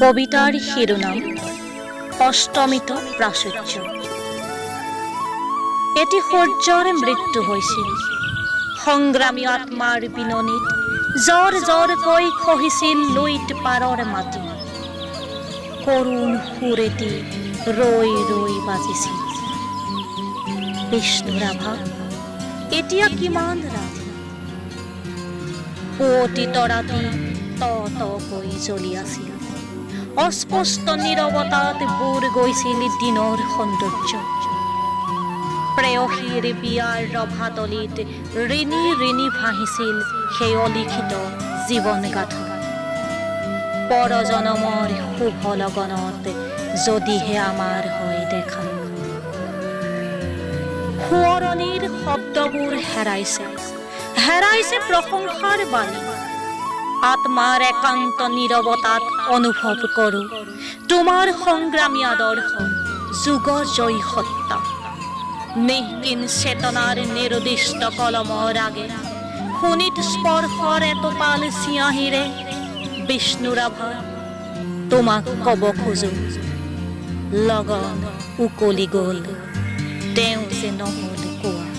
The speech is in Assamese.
কবিতাৰ শিৰোনাম অস্তমিত প্ৰাচুৰ্য। এটি সূৰ্যৰ মৃত্যু হৈছিল। সংগ্ৰামী আত্মাৰ বিননিত জৰ জৰকৈ খহিছিল লুইত পাৰৰ মাটি। কৰুণ সুৰ এটি ৰৈ ৰৈ বাজিছিল। বিষ্ণু ৰাভা, এতিয়া কিমান ৰাতি? পুৱতি তৰাটি ত তকৈ জ্বলি আছিল। অস্পষ্ট নীৰৱতাত বুৰ গৈছিল দিনৰ সৌন্দৰ্য। প্ৰেয়সীৰ বিয়াৰ ৰভাতলিত ৰিণি ৰিণি ভাঁহিছিল সেই অলিখিত জীৱন গাথা। পৰজনমৰ শুভ লগনত যদিহে আমাৰ হয় দেখা। সোঁৱৰণিৰ শব্দবোৰ হেৰাইছে, হেৰাইছে প্ৰশংসাৰ বাণী। আত্মাৰ একান্ত নীৰৱতাত অনুভৱ কৰোঁ তোমাৰ সংগ্ৰামী আদৰ্শ, যুগ জয়ী সত্তা। নিঃকিন চেতনাৰ নিৰুদ্দিষ্ট কলমৰ আগে শোণিত স্পৰ্শৰ এটোপাল চিয়াহীৰে, বিষ্ণু ৰাভা, তোমাক ক'ব খোজো, লগন উকলি গ'ল, তেওঁ যে নহ'ল কোৱা।